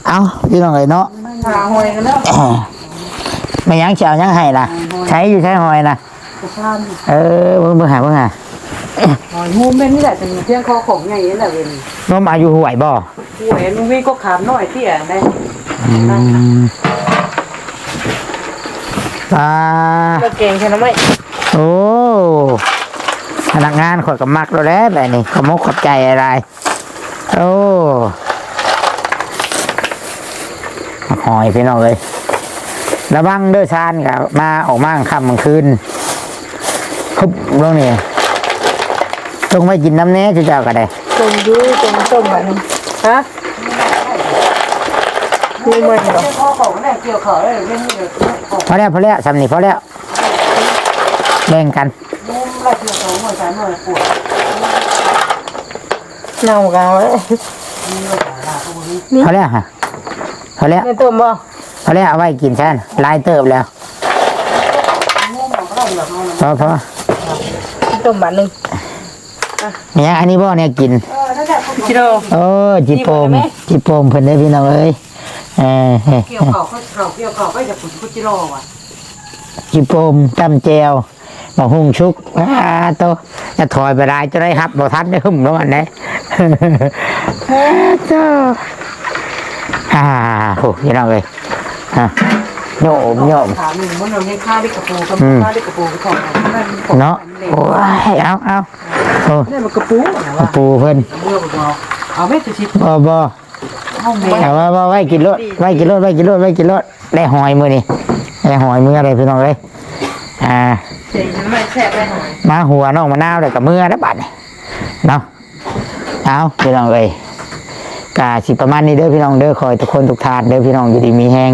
ເອົ້າ ພີ່ນ້ອງເອີຍເນາະ ຫາຫອຍກັນແລ້ວ. ແມ່ນຫຍັງ ຊິເອົາຫຍັງໃຫ້ລະ? ຫອຍ ໃສ ຢູ່ໃສຫອຍນະ? ກະຊານ ເອີ ເບິ່ງ ເບິ່ງຫາ ເບິ່ງຫາ ຫອຍງຸມແມ່ນນີ້ແຫຼະ ແຕ່ເພິງຂໍຂອງໃຫຍ່ນີ້ແຫຼະເວີຍ. ງມເອົາຢູ່ຫ້ວຍບໍ່? ຫ້ວຍ ມັນມີກໍຂາມນ້ອຍເຕ້ຍແດ່. ອືມ ປາ ແລ້ວແກງໃສ່ໜໍ່ໄມ້. ໂອ້ ພະນັກງານຂ້ອຍກໍມັກໂລດແຫຼະແບບນີ້ ຂອບມົກຂອບໃຈຫຼາຍ. ໂອ້ ໝາກຫອຍພີ່ນ້ອງເອີຍ ລະວັງເດີ ຊານກໍມາ ອອກມາກາງຄ່ຳກາງຄືນ. ຮຶບ ລົງນີ້ ຈົ່ງໄວ້ກິນນຳແດ່ ເຈົ້າກໍໄດ້ ຈົ່ງຢູ່ ຈົ່ງຕົ້ມບັດນີ້. ຮະ? ມີເໝິດບໍ່? ພໍແລ້ວ ພໍແລ້ວ ຊ່ຳນີ້ພໍແລ້ວ ແບ່ງກັນ. ເນົ່າກໍເອົາໄວ້ ພໍແລ້ວຫະ ພໍແລ້ວ ໄດ້ຕົ້ມບໍ່? ພໍແລ້ວ ເອົາໄວ້ກິນຊັ້ນ ຫຼາຍເຕີບແລ້ວ. ພໍ ພໍ ຕົ້ມບາດໜຶ່ງ. ແມ່ນຫຍັງ ອັນນີ້ບໍ່ແນວກິນ? ເອີ ຈິໂປມ ຈິໂປມເພິ່ນເດ້ພີ່ນ້ອງເອີຍ. ເອີ ກ່ຽວເຂົ້າ ເຂົາກ່ຽວເຂົ້າໄປຈາກພຸ້ນ ຈິໂປມ ຈ້ຳແຈ່ວ ໝາກຫຸ່ງສຸກ. ອາໂຕ ຢ່າຖອຍໄປຫຼາຍ ຈະໄດ້ຮັບບໍ່ທັນ ໄດ້ຫຶ້ມລົງອັນໃດ. ອາໂຕ ອາ ໂຫ ພີ່ນ້ອງເອີຍ ອາ ໂຍມ ໂຍມ ອືມ ເນາະ. ໂອ້ຍ ເອົາ ເອົາ ໂອ້ ກະປູເພິ່ນ ເອົາໄວ້ ບໍ່ ບໍ່ ເອົາ ເອົາ ເອົາໄວ້ກິນໂລດ ໄວ້ກິນໂລດ ໄວ້ກິນໂລດ ໄວ້ກິນໂລດ. ໄດ້ຫອຍມື້ນີ້ ໄດ້ຫອຍເມືອເລີຍພີ່ນ້ອງເອີຍ. ອາ ມາຫົວນ້ອງມະນາວແລ້ວກໍເມືອແລ້ວບາດນີ້ເນາະ. ເອົາ ພີ່ນ້ອງເອີຍ ກະຊິປະມານນີ້ເດີພີ່ນ້ອງເດີ. ຂໍໃຫ້ທຸກຄົນທຸກທ່ານເດີພີ່ນ້ອງ ຢູ່ດີມີແຮງ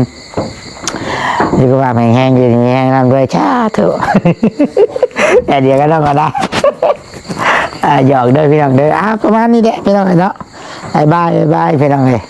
ສຸຂະພາບແຂງແຮງ ຢູ່ດີມີແຮງ ລ່ຳລວຍ ສາທຸ. ແຕ່ດຽວກໍຕ້ອງກໍໄດ້ ອາ ຫຍອກເດີພີ່ນ້ອງເດີ. ອາ ປະມານນີ້ແຫຼະພີ່ນ້ອງເອີຍເນາະ. ບາຍບາຍ ບາຍບາຍ ພີ່ນ້ອງເອີຍ.